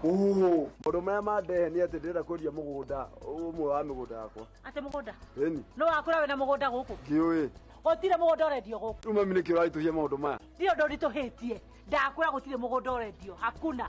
Maũndũ marĩa mandehe nĩ atĩ ndĩrenda kwendia mũgũnda ũmwe wa mĩgũnda yakwa. Atĩ mũgũnda? Ĩni. No wakũra wĩna mũgũnda gũkũ? Kĩũĩ. Gũtirĩ mũgũnda ũrendio gũkũ. Rĩu mami nĩkĩ ũraritũhia maũndũ maya? Ndirĩ ũndũ ũritũhĩtie. Ndakũra gũtirĩ mũgũnda ũrendio. Hakuna.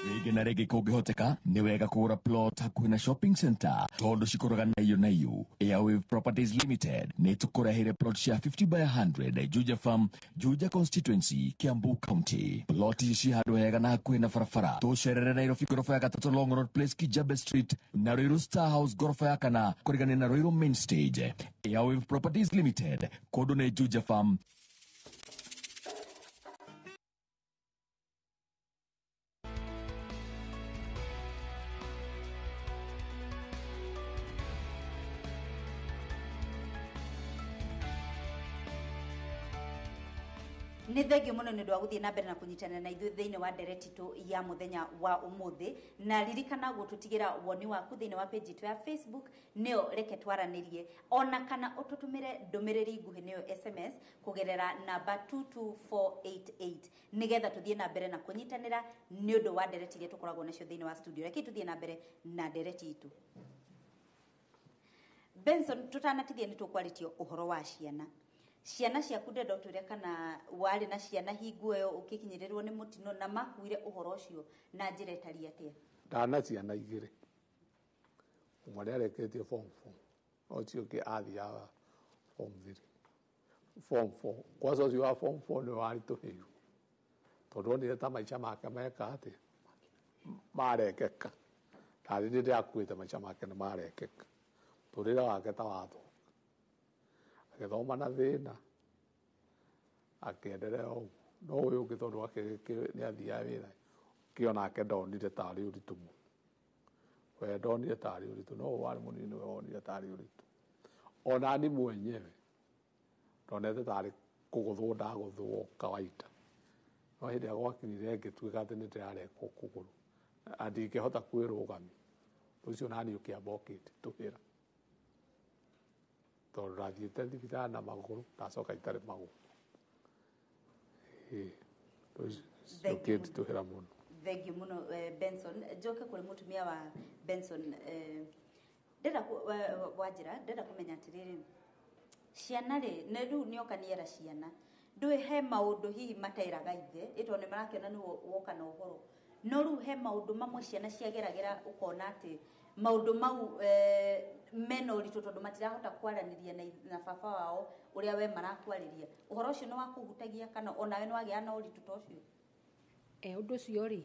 Rĩngĩ na rĩngĩ kũngĩhoteka nĩ wega kũgũra plot hakuhĩ na shopping center tondũ cikũraga na iyo na iyo. Airwave Properties Limited nĩ tũkũreheire plot cia 50 by 100 Juja Farm, Juja Constituency, Kiambu County. Plot ici ci handũ hega na hakuhĩ na barabara. Tũcerere Nairobi ngoroba ya gatatũ Long Road Place, Kijabe Street na Ruiru Star House ngoroba ya kana kũrigania na Ruiru Main Stage. Airwave Properties Limited, kũndũ nĩ Juja Farm. Nĩ thengio mũno nĩ ũndũ wa gũthiĩ na mbere na kũnyitanĩra na ithuĩ thĩinĩ wa ndereti itũ ya mũthenya wa ũmũthĩ, na ririkana gũtũtigĩra woni waku thĩinĩ wa page itũ ya Facebook, nĩyo Reke Twaranĩrie, ona kana ũtũtũmĩre ndũmĩrĩri nguhĩ nĩyo SMS kũgerera namba 22488 nĩgetha tũthiĩ na mbere na kũnyitanĩra nĩ ũndũ wa ndereti iria tũkoragwo nacio thĩinĩ wa studio. Reke tũthiĩ na mbere na ndereti itũ. Benson, tũtanatithia nĩ tũkwarĩtio ũhoro wa ciana. Ciana ciaku ndenda ũtwĩre kana warĩ na ciana hingo ĩyo ũkĩkinyĩrĩrwo nĩ mũtino na makuire ũhoro ũcio na njĩra ĩtariĩ atĩa? Ndana ciana igĩrĩ, ũmwe nĩarĩkĩtie form 4, ũcio ũngĩ athiaga form 3. Form 4 kwanza ũcio wa form 4 nĩwe waritũhĩirwo tondũ onire ta maica make meka atĩa, marekeka. Tarĩ nĩ ndĩrakuĩte maica make nĩ marekeka, mũtũrĩre wake ta wathũka. Agĩthoma na thĩna, akĩenderea ũguo. No ũyũ ũngĩ tondũ nĩ athiaga wĩra, kĩo nake ndonire tarĩ ũritũ mũno. We ndonire tarĩ ũritũ, no ũyũ warĩ mũnini nĩwe wonire tarĩ ũritũ. Ona niĩ mwenyewe ndonete tarĩ kũgũthwo ndagũthwo kawaida. No hĩndĩ ĩrĩa gwakinyire ngĩtuĩka atĩ nĩ ndĩrarekwo kũgũrũ na ndingĩhota kwĩrũgamia, ũcio naniĩ ũkĩamba ũkĩnditũhĩra. Tondũ ndathiĩte thibitarĩ na magũrũ, ndacoka itarĩ magũrũ. Ũkĩnditũhĩra mũno. Thengiũ mũno Benson. Njoke kũrĩ mũtumia wa Benson. Ndĩrenda Wanjĩra, ndĩrenda kũmenya atĩrĩrĩ, ciana rĩ, nĩ rĩu nĩoka nĩera ciana, ndũĩ he maũndũ hihi materaga ithe, ĩ tondũ nĩ marakĩona nĩwe woka na ũhoro. No rĩu he maũndũ mamwe ciana ciageragĩra ũkona atĩ maũndũ mau mena ũritũ tondũ matirahota kwaranĩria na baba wao ũrĩa we marakwarĩria. Ũhoro ũcio nĩ wakũhutagia kana onawe nĩ wagĩa na ũritũ ta ũcio? Ũndũ ũcio rĩ,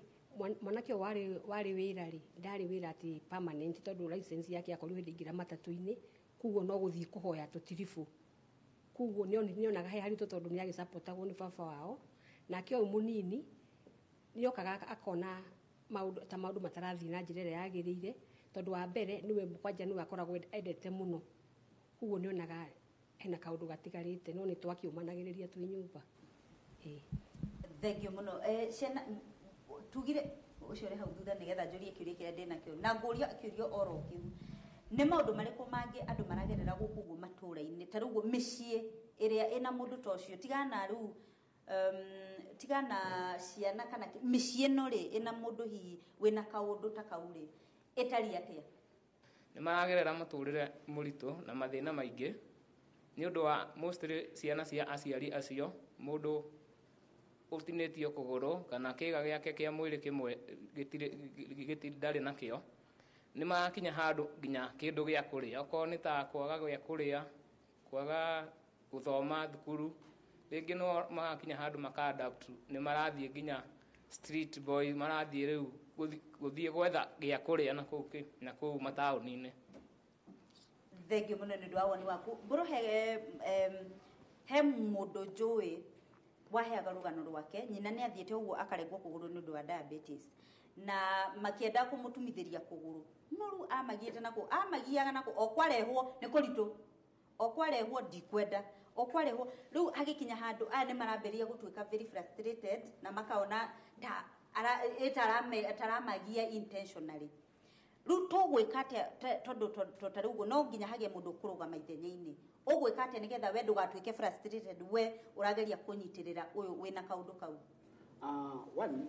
mwanake ũyũ warĩ wĩra rĩ, ndarĩ wĩra atĩ permanent tondũ license yake yakorirwo hĩndĩ ĩngĩra matatũ-inĩ, koguo no gũthiĩ kũhoya tũtiribũ. Koguo nĩonaga he haritũ tondũ nĩagĩcapotagwo nĩ baba wao. Nake ũyũ mũnini nĩokaga akona maũndũ ta maũndũ matarathiĩ na njĩra ĩrĩa yagĩrĩire, tondũ wa mbere nĩwe kwanja nĩwe akoragwo endete mũno. Koguo nĩonaga hena kaũndũ gatigarĩte, no nĩtwakĩũmanagĩrĩria twĩ nyũmba. Thengio mũno. Ciana tugire ũcio ũrĩ hau thutha nĩgetha njũrie kĩũria kĩrĩa ndĩnakĩo, na ngũria kĩũria oro kĩu. Nĩ maũndũ marĩkũ mangĩ andũ maragerera gũkũ ũguo matũũra-inĩ, ta rĩu mĩciĩ ĩrĩa ĩna mũndũ ta ũcio, tigana rĩu, tigana ciana kana mĩciĩ ĩno rĩ ĩna mũndũ hihi wĩna kaũndũ ta kau rĩ, ĩtariĩ atĩa? Nĩ maragerera mũtũrĩre mũritũ na mathĩna maingĩ nĩ ũndũ wa mostly ciana cia aciari acio, mũndũ ũtinĩtio kũgũrũ kana kĩga gĩake kĩa mwĩrĩ kĩmwe gĩtirĩ ndarĩ nakĩo. Nĩ marakinya handũ nginya kĩndũ gĩa kũrĩa, okorwo nĩ ta kwaga gĩa kũrĩa, kwaga gũthoma thukuru, rĩngĩ no magakinya handũ maka adapt, nĩ marathiĩ nginya street boy, marathiĩ rĩu gũthiĩ gwetha gĩa kũrĩa na kũu na kũu mataũni-inĩ. Thengio mũno nĩ ũndũ wa woni waku. Mbũrũ he mũndũ njũĩ waheaga rũgano rwake, nyina nĩ athiĩte ũguo akarengwo kũgũrũ nĩ ũndũ wa diabetes, na makĩenda kũmũtumithĩria kũgũrũ, no rĩu amagiĩte nako, amagiaga nako, o kwarehwo nĩ kũritũ, o kwarehwo ndikwenda, o kwarehwo. Rĩu hagĩkinya handũ aya nĩ marambĩrĩria gũtuĩka very frustrated na makaona ta taramagia intentionally. Rĩu tũgwĩka atĩa tondũ ta rĩu ũguo no nginya hagĩe mũndũ ũkũrũgama ithenya-inĩ. Ũgwĩka atĩa nĩgetha we ndũgatuĩke frustrated, we ũrageria kũnyitĩrĩra ũyũ wĩna kaũndũ kau? One,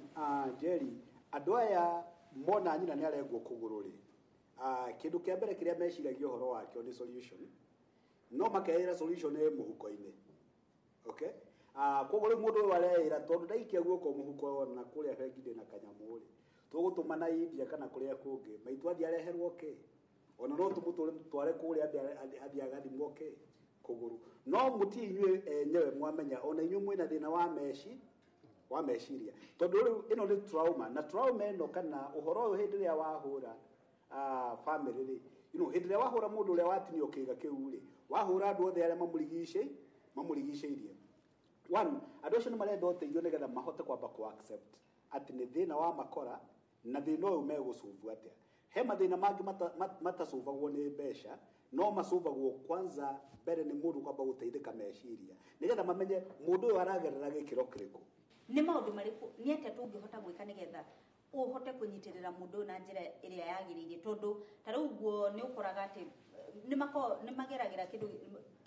Jerry, andũ aya mona nyina nĩ arengwo kũgũrũ rĩ, kĩndũ kĩa mbere kĩrĩa meciragia ũhoro wakĩo nĩ solution, no makeĩra solution ĩ mũhuko-inĩ. Okay? Koguo rĩu mũndũ ũyũ areĩra tondũ ndaikia guoko mũhuko na kũrĩa bengi ndĩ na kanyamũ rĩ, tũgũtũma na India kana kũrĩa kũngĩ, maitũ athiĩ areherwo kĩ, ona no tũmũtware kũrĩa athiĩ agathimwo kĩ kũgũrũ. No mũti inyuĩ enyewe mwamenya ona inyuĩ mwĩna thĩna wa meci wa meciria, tondũ rĩu ĩno nĩ trauma, na trauma ĩno kana ũhoro ũyũ hĩndĩ ĩrĩa wahũra family rĩ, hĩndĩ ĩrĩa wahũra mũndũ ũrĩa watinio kĩga kĩu rĩ, wahũra andũ othe arĩa mamũrigicĩirie. One, andũ acio nĩ marenda ũteithio nĩgetha mahote kwamba ku accept atĩ nĩ thĩna wa makora na thĩna ũyũ megũcũbu atĩa. He mathĩna mangĩ matacũbagwo nĩ mbeca, no macũbagwo kwanza mbere nĩ mũndũ kwamba gũteithĩka meciria nĩgetha mamenye mũndũ ũyũ aragerera gĩkĩro kĩrĩkũ. Nĩ maũndũ marĩkũ, nĩ atĩa tũngĩhota gwĩka nĩgetha ũhote kũnyitĩrĩra mũndũ ũyũ na njĩra ĩrĩa yagĩrĩire? Tondũ ta rĩu ũguo nĩ ũkoraga atĩ nĩ mageragĩra kĩndũ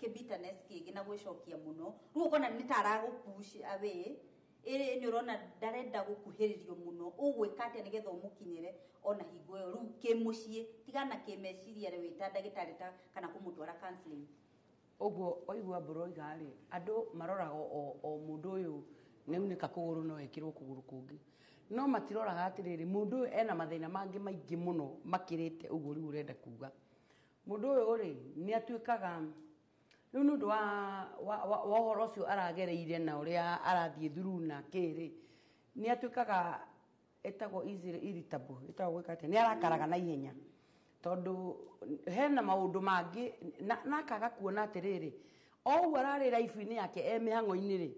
kĩ bitterness kĩngĩ na gwĩcokia mũno, rĩu ũkona nĩ ta aragũ push away, ĩrĩ nĩ ũrona ndarenda gũkuhĩrĩrio mũno. Ũgwĩka atĩa nĩgetha ũmũkinyĩre ona hingo ĩyo rĩu kĩmũciĩ, tigana kĩmeciria rĩ wĩ ta ndagĩtarĩ ta kana kũmũtwara counseling? Ũguo waigua mbũroiga rĩ, andũ maroraga o mũndũ ũyũ nĩaunĩka kũgũrũ no ekĩrwo kũgũrũ kũngĩ, no matiroraga atĩrĩrĩ, mũndũ ũyũ ena mathĩna mangĩ maingĩ mũno makĩrĩte ũguo. Rĩu ũrenda kuga mũndũ ũyũ rĩ, nĩ atuĩkaga rĩu nĩ ũndũ wa ũhoro ũcio aragereire na ũrĩa arathiĩ through na kĩrĩ, nĩ atuĩkaga ĩtagwo easily irritable, ĩtagwo gwĩka atĩa, nĩ arakaraga na ihenya tondũ hena maũndũ mangĩ na akaga kuona atĩrĩrĩ, o ũguo ararĩ life-inĩ yake e mĩhang'o-inĩ rĩ,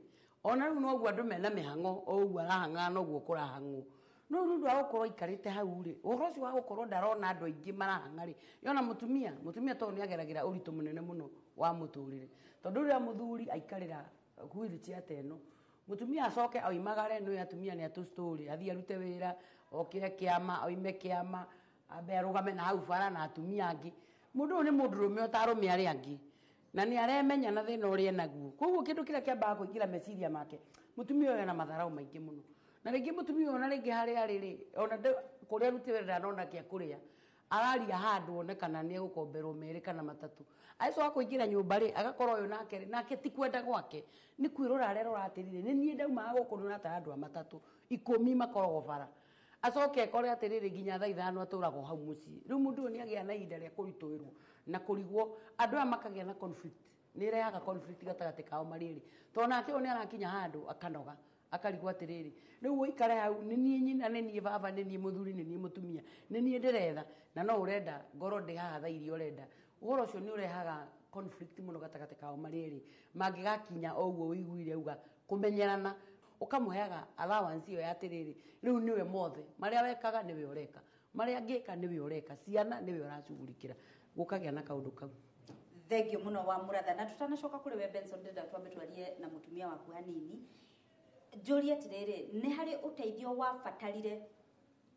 ona rĩu noguo andũ mena mĩhang'o, o ũguo arahang'ana noguo kũrahang'wo. No rĩu ũndũ wa gũkorwo aikarĩte hau rĩ, ũhoro ũcio wa gũkorwo ndarona andũ aingĩ marahang'a rĩ, yona mũtumia tondũ nĩ ageragĩra ũritũ mũnene mũno wa mũtũrĩre, tondũ rĩrĩa mũthuri aikarĩra wheelchair ta ĩno, mũtumia acoke oimagare, nĩ atumia nĩ atũ story, athiĩ arute wĩra, okĩre kĩama, oime kĩama, ambe arũgame na hau bara na atumia angĩ. Mũndũ ũyũ nĩ mũndũrũme o ta arũme arĩa angĩ, na nĩ aremenya na thĩna ũrĩa enaguo. Koguo kĩndũ kĩrĩa kĩambaga kũingĩra meciria make, mũtumia ũyũ ena matharau maingĩ mũno, na rĩngĩ mũtumia ũyũ ona rĩngĩ harĩa arĩ rĩ, ona kũrĩa arutĩte wĩra ndanona kĩa kũrĩa, araria handũ one kana nĩ egũkomberwo merĩ kana matatũ. Agĩcoka kũingĩra nyũmba rĩ, agakorwo ũyũ nake rĩ, nake ti kwenda gwake, nĩ kwĩrora arerora atĩrĩrĩ, nĩ niĩ ndaumaga gũkũ ndũrata andũ a matatũ 10 makoragwo bara, acoke ekore atĩrĩrĩ, nginya thaa 5 atũragwo hau mũciĩ. Rĩu mũndũ ũyũ nĩ agĩa na ihinda rĩa kũritũhĩrwo na kũrigwo, andũ aya makagĩa na conflict, nĩ ĩrehaga conflict gatagatĩ kao marĩ erĩ, tondũ nake ũyũ nĩ arakinya handũ akanoga, akarigwo atĩrĩrĩ, rĩu ũikare hau, nĩ niĩ nyina, nĩ niĩ baba, nĩ niĩ mũthuri, nĩ niĩ mũtumia, nĩ niĩ ndĩretha, na no ũrenda ngoro ndĩ haha thaa iria ũrenda. Ũhoro ũcio nĩ ũrehaga conflict mũno gatagatĩ kao marĩ erĩ, mangĩgakinya o ũguo ũiguire auga kũmenyerana, ũkamũheaga allowance ĩyo ya atĩrĩrĩ, rĩu nĩwe mothe marĩa wekaga nĩwe ũreka, marĩa ngĩka nĩwe ũreka, ciana nĩwe ũracugurikĩra, gũkagĩa na kaũndũ kau. Thengio mũno wa Mũratha, na tutanacoka kũrĩ we Benson, ndĩrenda twambe twarie na mũtumia waku hanini. Njũrie atĩrĩrĩ, nĩ harĩ ũteithio wabatarire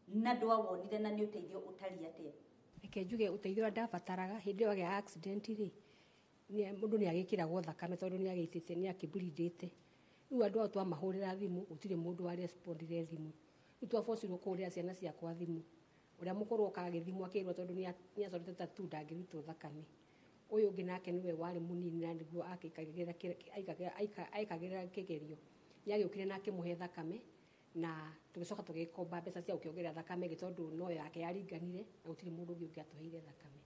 na ndwawonire, na nĩ ũteithio ũtariĩ atĩa? Reke njuge ũteithio ũrĩa ndabataraga hĩndĩ ĩyo agĩa accident rĩ, mũndũ nĩ agĩkĩragwo thakame tondũ nĩ agĩitĩte, nĩ akĩbleedĩte. Rĩu andũ ao twamahũrĩra thimũ, gũtirĩ mũndũ wa respondire thimũ. Rĩu twabocirwo kũhũrĩra ciana ciakwa thimũ, ũrĩa mũkũrũ oka agĩthimwo akĩrwo tondũ nĩ acorete tattoo ndangĩrutwo thakame. Ũyũ ũngĩ nake nĩwe warĩ mũnini na nĩguo aikagĩrĩra kĩgerio, nĩ agĩũkire na akĩmũhe thakame, na tũgĩcoka tũgĩkomba mbeca cia gũkĩongerera thakame ĩngĩ tondũ no yake yaringanire na gũtirĩ mũndũ ũngĩ ũngĩatũheire thakame.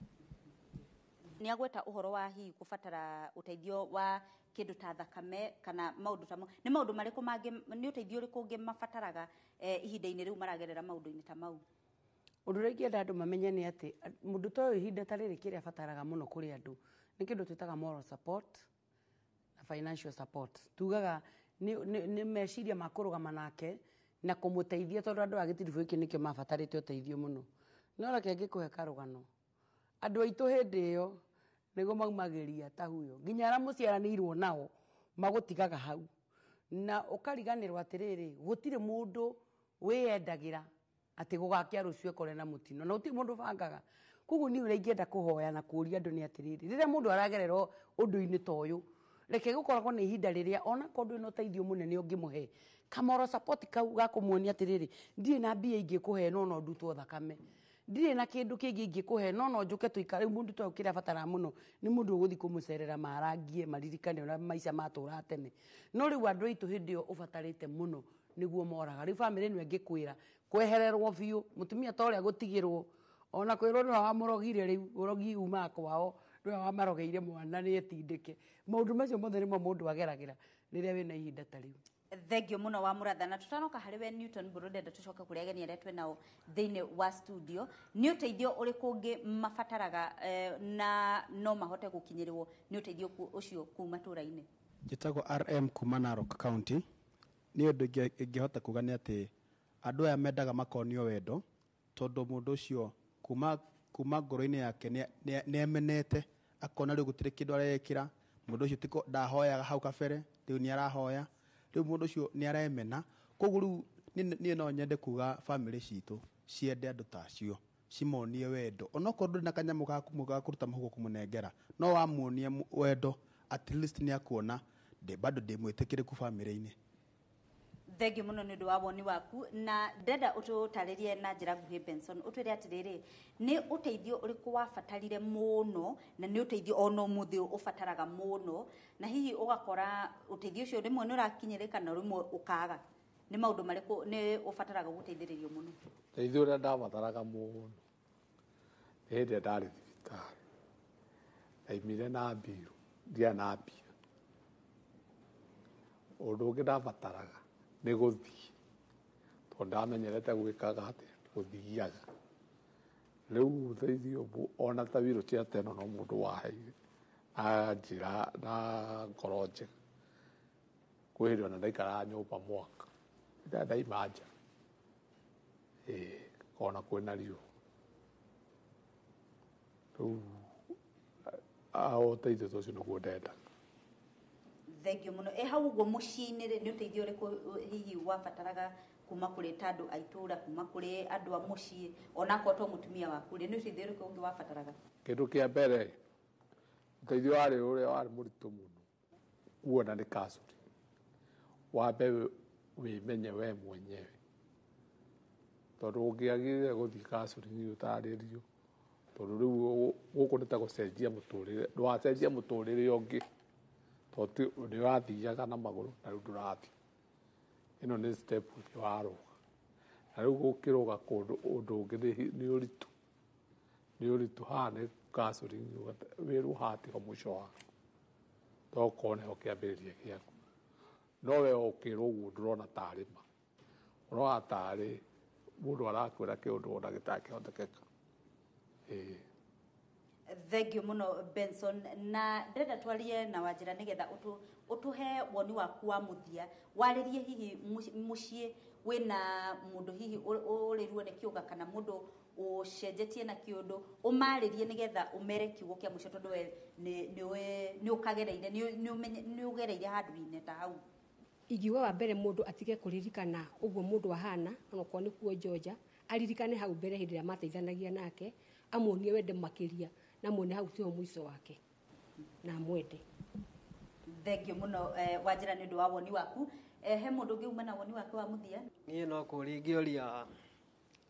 Nĩ agweta ũhoro wa hihi kũbatara ũteithio wa kĩndũ ta thakame kana maũndũ ta mau. Nĩ maũndũ marĩkũ mangĩ, nĩ ũteithio ũrĩkũ ũngĩ mabataraga ihinda-inĩ rĩu maragerera maũndũ-inĩ ta mau? Ũndũ ũrĩa ingĩenda andũ mamenye nĩ atĩ mũndũ ta ũyũ ihinda ta rĩrĩ kĩrĩa abataraga mũno kũrĩ andũ nĩ kĩndũ twĩtaga moral support na financial support. Tugaga nĩ meciria ma kũrũgama nake na kũmũteithia, tondũ andũ a gĩtiribũ gĩkĩ nĩkĩo mabatarĩte ũteithio mũno. No reke ngĩkũhe karũgano, andũ aitũ hĩndĩ ĩyo nĩguo maumagĩria ta huyo, nginya arĩa mũciaranĩirwo nao magũtigaga hau, na ũkariganĩrwo atĩrĩrĩ, gũtirĩ mũndũ wĩyendagĩra. Atĩ gũgakĩa rũciũ ekore na mũtino na gũtirĩ mũndũ ũbangaga. Koguo niĩ ũrĩa ingĩenda kũhoya na kũũria andũ nĩ atĩrĩrĩ, rĩrĩa mũndũ aragerera ũndũ-inĩ ta ũyũ, reke gũkoragwo nĩ ihinda rĩrĩa onakorwo ndũrĩ na ũteithio mũnene ũngĩmũhe, kamoro support kau ga kũmuonia atĩrĩrĩ, ndirĩ na mbia ingĩkũhe no no ndutwo thakame, ndirĩ na kĩndũ kĩngĩ ingĩkũhe no no njũke tũikare. Rĩu mũndũ ta ũyũ kĩrĩa abataraga mũno nĩ mũndũ ũgũthiĩ kũmũcerera marangie maririkane ũrĩa maica matũraga tene. No rĩu andũ aitũ hĩndĩ ĩyo ũbatarĩte mũno nĩguo moraga. Rĩu bamĩrĩ ĩno ĩngĩkwĩra kwehererwo biũ, mũtumia ta ũrĩa gũtigĩrwo, ona kwĩrwo nĩwe wamũrogire, rĩu ũrogi umaga kwao, nĩwe wamarogeire mwana nĩ etindĩke. Maũndũ macio mothe nĩmo mũndũ ageragĩra rĩrĩa wĩna ihinda ta rĩu. Thengio muno wa Muratha, na tutanoka harĩ we Newton Mburu, ndenda tucoke kũrĩ ageni arĩa twĩ nao thĩinĩ wa studio. Nĩ ũteithio ũrĩkũ ũngĩ mabataraga na no mahote gũkinyĩrwo nĩ ũteithio ũcio kũu matũra-inĩ? Njĩtagwo RM kuma Narok County. Nĩ ũndũ ingĩhota kuga nĩ atĩ andũ aya mendaga makonio wendo, tondũ mũndũ ũcio kuma ngoro-inĩ yake nĩ emenete, akona rĩu gũtirĩ kĩndũ arekĩra. Mũndũ ũcio tiko ndahoyaga hau kabere, rĩu nĩ arahoya, rĩu mũndũ ũcio nĩ aremena. Koguo rĩu niĩ no nyende kuga bamĩrĩ citũ ciende andũ ta acio, cimonie wendo, onokorwo ndũrĩ na kanyamũ ga kũruta mũhuko kũmũnengera, no wamuonia wendo, at least nĩ akuona bado ndĩ mwĩtĩkĩrĩku bamĩrĩ-inĩ. Thengio muno nĩ ũndũ wa woni waku, na ndenda ũtũtarĩrie na njĩra nguhĩ, Benson, ũtwĩre atĩrĩrĩ, nĩ ũteithio ũrĩkũ wabatarire mũno na nĩ ũteithio ona ũmũthĩ ũbataraga mũno, na hihi ũgakora ũteithio ũcio rĩmwe nĩ ũrakinyĩrĩka na rĩmwe ũkaga? Nĩ maũndũ marĩkũ nĩ ũbataraga gũteithĩrĩrio mũno? Ũteithio ũrĩa ndabataraga mũno nĩ hĩndĩ ĩrĩa ndarĩ thibitarĩ, ndaimire na mbiru, ndiarĩ na mbia. Ũndũ ũngĩ ndabataraga nĩ gũthiĩ, tondũ ndamenyerete gwĩkaga atĩa, gũthiaga. Rĩu ũteithio ona ta wheelchair ta ĩno no mũndũ waheire na njĩra na ngoro njega. Kwĩ hĩndĩ ona ndaikaraga nyũmba mwaka ndaima nja, ĩĩ, ona kwĩna riũa. Rĩu ũteithio ta ũcio nĩguo ndendaga. Thengio muno. Hau ũguo mũciĩ-inĩ rĩ, nĩ ũteithio ũrĩkũ hihi wabataraga kuma kũrĩ ta andũ a itũũra, kuma kũrĩ andũ a mũciĩ, onakorwo to mũtumia waku rĩ, nĩ ũteithio ũrĩkũ ũngĩ wabataraga? Kĩndũ kĩa mbere, ũteithio warĩ ũrĩa warĩ mũritũ mũno kuona nĩ counseling. Wambe wĩmenye we mwenyewe, tondũ ũngĩagire gũthiĩ counseling ũtarĩrio, tondũ rĩu gũkũ nĩ ta gũcenjia mũtũrĩre, ndũgacenjia mũtũrĩre ũngĩ, tondũ nĩ ũrathiaga na magũrũ na rĩu ndũrathiĩ. Ĩno nĩ step ĩngĩ warũga, na rĩu gũkĩrũga kũndũ ũndũ ũngĩ nĩ ũritũ, nĩ ũritũ. Haha nĩ counseling, wĩrwo haha tiho mũico waku, tokorwo nĩho kĩambĩrĩria gĩaku, no we ũkĩrwo ũguo ndũrona tarĩ ma, ũrona tarĩ mũndũ arakwĩra kĩũndũ ona gĩtangĩhotekeka. Ĩĩ. Thengio muno Benson, na ndĩrenda twarie na Wanjĩra nĩgetha ũtũhe woni waku wa mũthia, warĩrie hihi mũciĩ wĩna mũndũ hihi ũrĩrwo nĩ kĩũga kana mũndũ ũcenjetie na kĩũndũ, ũmarĩrie nĩgetha ũmere kiugo kĩa mũico, tondũ we nĩ ũkagereire, nĩ ũgereire handũ-inĩ ta hau. Ingiuga wa mbere mũndũ atige kũririkana ũguo mũndũ ahana, onokorwo nĩ kuonjonja, aririkane hau mbere hĩndĩ ĩrĩa mateithanagia nake, amuonie wende makĩria, na muone hau tiho mũico wake, na amwende. Thengio muno Wanjĩra nĩ ũndũ wa woni waku. He mũndũ ũngĩ uma na woni wake wa mũthia? Niĩ no kũũria ingĩũria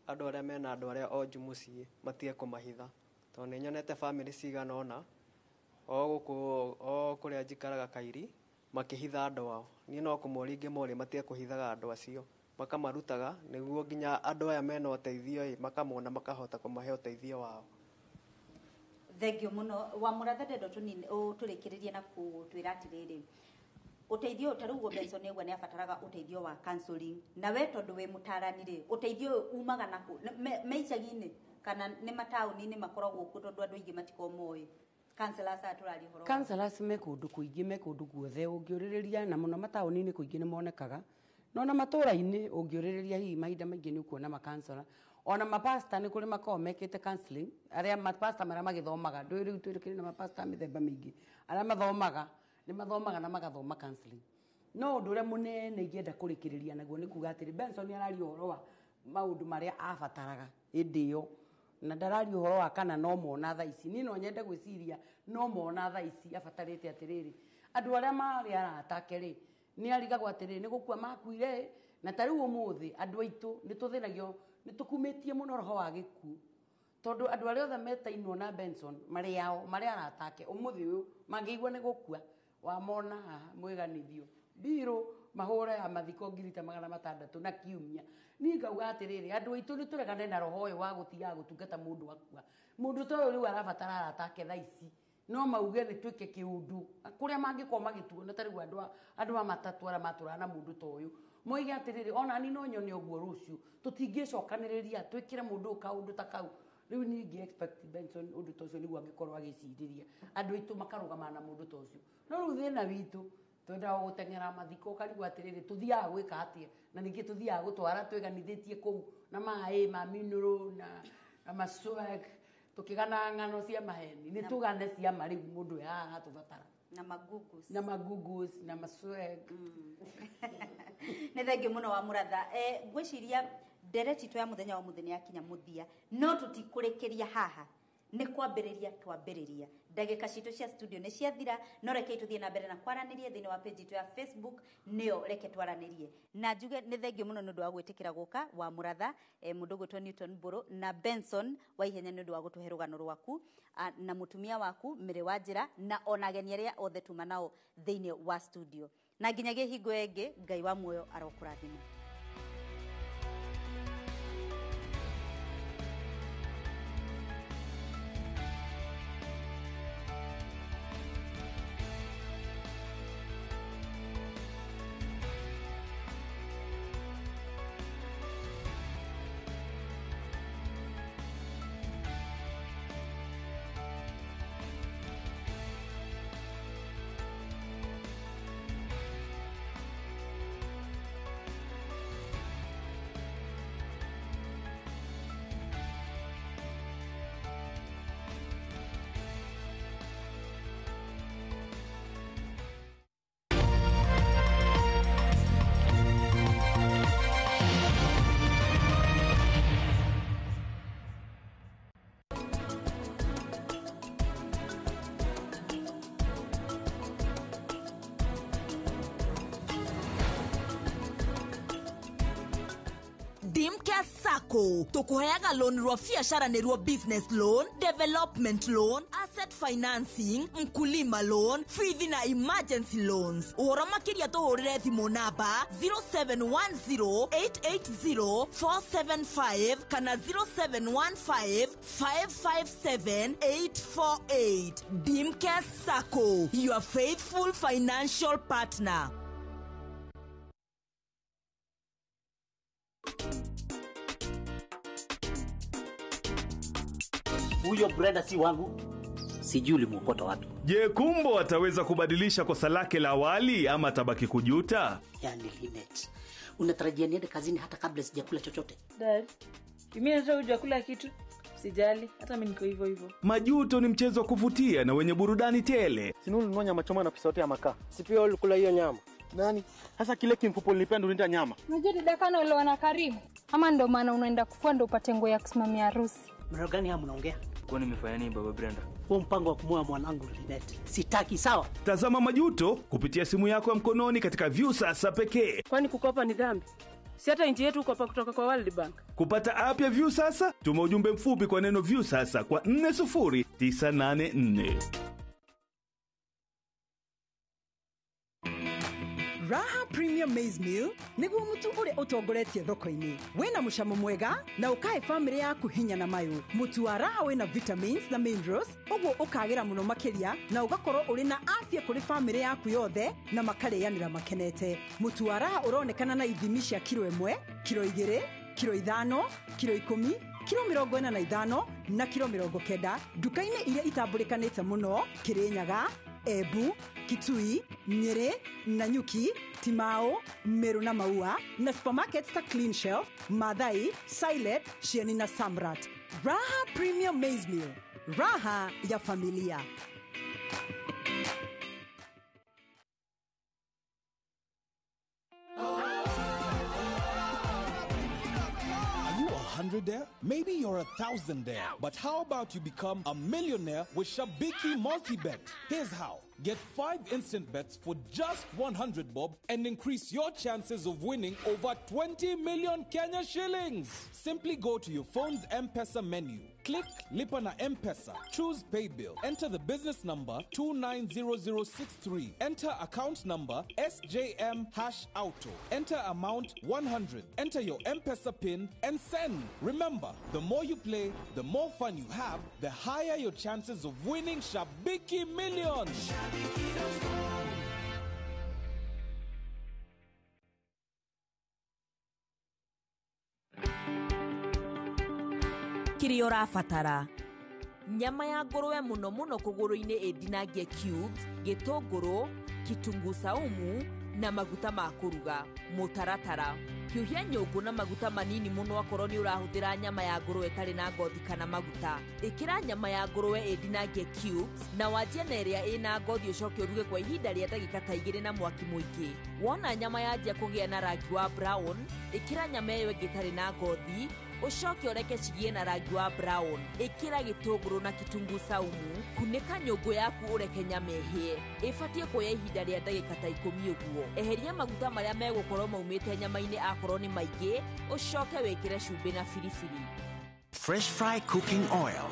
andũ arĩa mena andũ arĩa onju mũciĩ matige kũmahitha, tondũ nĩ nyonete bamĩrĩ cigana ũna o gũkũ o kũrĩa njikaraga Kairi makĩhitha andũ ao. Niĩ no kũmoria ingĩmoria matige kũhithaga andũ acio, makamarutaga nĩguo nginya andũ aya mena ũteithio ĩ makamona makahota kũmahe ũteithio wao. Thengio muno wa Muratha, ndenda ũtũrĩkĩrĩrie na kũtwĩra atĩrĩrĩ, ũteithio ta rĩu ũguo Benson nĩaigua nĩ abataraga ũteithio wa counseling, na we tondũ wĩ mũtarani rĩ, ũteithio ũyũ umaga nakũ? Me icagi-inĩ kana nĩ mataũni-inĩ makoragwo kuo, tondũ andũ aingĩ matikoragwo moĩ counselors aya tũraria ũhoro wao? Counselors me kũndũ kũingĩ, me kũndũ guothe ũngĩũrĩrĩria, na mũno mataũni-inĩ kũingĩ nĩ monekaga, no na matũra-inĩ ũngĩũrĩrĩria hihi mahinda maingĩ nĩ ũkuona makansora. Ona mapasta nĩ kũrĩ makoragwo mekĩte counseling, arĩa mapasta marĩa magĩthomaga, ndũĩ rĩu twĩ na mapasta mĩthemba mĩingĩ, arĩa mathomaga nĩ mathomaga na magathoma counseling. No ũndũ ũrĩa mũnene ingĩenda kũrĩkĩrĩria naguo nĩ kuga atĩrĩ, Benson araria ũhoro wa Maundu maria abataraga hindi iyo na ndararia uhoro wa kana no mona thaa ici ni no nyende gwiciria no mona thaa ici abatarite atiriri andu aria mari aratake ri ni arigagwo atiriri ni gukua makuire na ta riu umuthi andu aitu ni tuthinagio ni tukumitie muno roho wa gikuo tondu andu aria othe metainwo na Benson mari ao mari aratake umuthi uyu mangiigua ni gukua wamona haha mwiganithio mbirũ mahũre ya mathiko 600,000 na kiumia ni ngauga atiriri andu aitu ni turegane na roho uyu wa gutiaga gutungata mundu akua mundu ta uyu riu arabatara aratake thaa ici no mauge ni twike kiundu kuria mangikorwo magituona ta riu andu a matatu aria matũraga na mundu ta uyu moige atiriri ona ni no nyone uguo ruciu tutingĩcokanĩrĩria twikire mundu kaundu ta kau riu ni expect Benson undu ta ucio niguo angikorwo agĩcirĩria andu aitu makarũgama na mundu ta ucio no riu thĩna witũ twendaga gũteng'era mathiko ũkarigwo atĩrĩrĩ tũthiaga gwĩka atĩa na ningĩ tũthiaga gũtwara twĩganithĩtie kũu na maĩ ma mineral na maswag tũkĩgana ng'ano cia maheni nĩ tũgane cia ma rĩu mũndũ ũyũ haha tũbatara na magugus na magugus na maswag. Nĩ thengiũ mũno wa Mũratha. Ngwĩciria ndereti itũ ya mũthenya wa mũthenya yakinya mũthia no tũtikũrĩkĩria haha nĩ kwambĩrĩria twambĩrĩria ndagĩka citũ cia studio nĩ ciathira no reke tũthiĩ na mbere na kwaranĩria thĩinĩ wa page itũ ya Facebook nĩyo reke twaranĩrie na njuge nĩ thengio mũno nĩ ũndũ wa gwĩtĩkĩra gũka wa Mũratha mũndũ ũgwĩtwo Newton Mbũrũ na Benson wa Ihenya nĩ ũndũ wa gũtũhe rũgano rwaku na mũtumia waku Mĩrĩ wa Njĩra na ona ageni arĩa othe tuma nao thĩinĩ wa studio na nginyagia hingo ĩngĩ Ngai wa muoyo arokũrathima. Dimcare Sacco tukuheaga loan rwa biashara nĩruo business loan, development loan, asset financing, mkulima loan, fithi na emergency loans. Ũhoro makĩria tũhũrĩre thimũ namba 0710880475 kana 0715557848. Dimcare Sacco, your faithful financial partner. Huyo Brenda si wangu, sijui ulimwokota wapi. Je, Kumbo ataweza kubadilisha kosa lake la awali ama atabaki kujuta? Yani Linet, unatarajia niende kazini hata kabla sijakula chochote? Dad, mimi nataka hujakula kitu. Sijali, hata mimi niko hivyo hivyo. Majuto ni mchezo wa kuvutia na wenye burudani tele. Si ulinunua nyama choma na pesa yote ya makaa. Si pia ulikula hiyo nyama? Nani? Sasa kile kimfupo nilipenda unaita nyama. Unajua dada kana wale wana karimu. Ama ndo maana unaenda kufua ndo upate nguo ya kusimamia harusi. Maneno gani haya mnaongea? Kwa nini nimefanya nini baba Brenda? Huo mpango wa kumuoa mwanangu Linet sitaki, sawa? Tazama Majuto kupitia simu yako ya mkononi katika Viusasa pekee. Kwani kukopa ni dhambi? Si hata nchi yetu kukopa kutoka kwa World Bank. Kupata app ya Viusasa, tuma ujumbe mfupi kwa neno Viusasa kwa 40984. Raha Premium Maize Meal niguo mutu uria utongoretie thoko-ini wina mucamo mwega na ukahe family yaku hinya na mayo. Mutu wa Raha wina vitamins na minerals uguo ukagira muno makiria na ugakorwo uri na afya kuri family yaku yothe na makarianira makenete. Mutu wa Raha uronekana na ithimi cia kilo 1, kilo 2, kilo 5, kilo 10, kilo 45 na kilo 90 nduka-inĩ iria itambũrĩkanĩte mũno Kirinyaga, Embu, Kitui, Nyeri, Nanyuki, Timao, Meru na Maua na supermarkets ta Clean Shelf, Mathai, Silent, Shieni na Samrat. Raha Premium Maize Meal, raha ya familia. hundredaire? Maybe you're a thousandaire. But how about you become a millionaire with Shabiki Multibet? Here's how. Get 5 instant bets for just 100 bob and increase your chances of winning over 20 million Kenya shillings. Simply go to your phone's M-Pesa menu. Click Lipa na M-Pesa. Choose Paybill. Enter the business number 290063. Enter account number SJM hash auto. Enter amount 100. Enter your M-Pesa PIN and send. Remember, the more you play, the more fun you have, the higher your chances of winning Shabiki Millions. Kĩrĩa ũrabatara: nyama ya ngũrwe, mũno mũno kũgũrũ-inĩ ĩndinangie cubes, gĩtũngũrũ, kitunguu saumu na maguta ma kũruga. Mũtaratara: hiũhia nyũngũ na maguta manini mũno. Akorwo nĩ ũrahũthĩra nyama ya ngũrwe ĩtarĩ na ngothi kana maguta, ĩkĩra nyama ya ngũrwe ĩndinangie cubes na wanjie na ĩrĩa ĩna ngothi, ũcoke ũruge kwa ihinda rĩa ndagĩka ta 2 na mwaki mũingĩ. Wona nyama yanjia kũgĩa na rangi wa brown, ĩkĩra nyama ĩyo ĩngĩ ĩtarĩ na ngothi, ũcoke ũreke cigĩe na rangi wa brown. Ĩkĩra gĩtũngũrũ na kitunguu saumu. Kunĩka nyũngũ yaku ũreke nyama ĩhĩe. Ĩbatiĩ kuoya ihinda rĩa ndagĩka ta 10 ũguo. Eheria maguta marĩa megũkorwo maumĩte nyama-inĩ akorwo nĩ maingĩ, ũcoke wĩkĩre cumbĩ na biribiri. Fresh Fry Cooking Oil.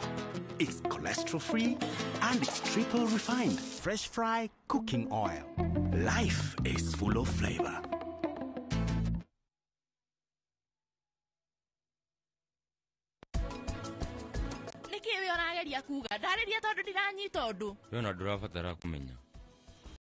It's cholesterol free and it's triple refined. Fresh Fry Cooking Oil. Life is full of flavor. Nĩkĩ we ũrageria kuga? Ndarĩria tondũ ndiranyita ũndũ. We ona ndũrabatara kũmenya.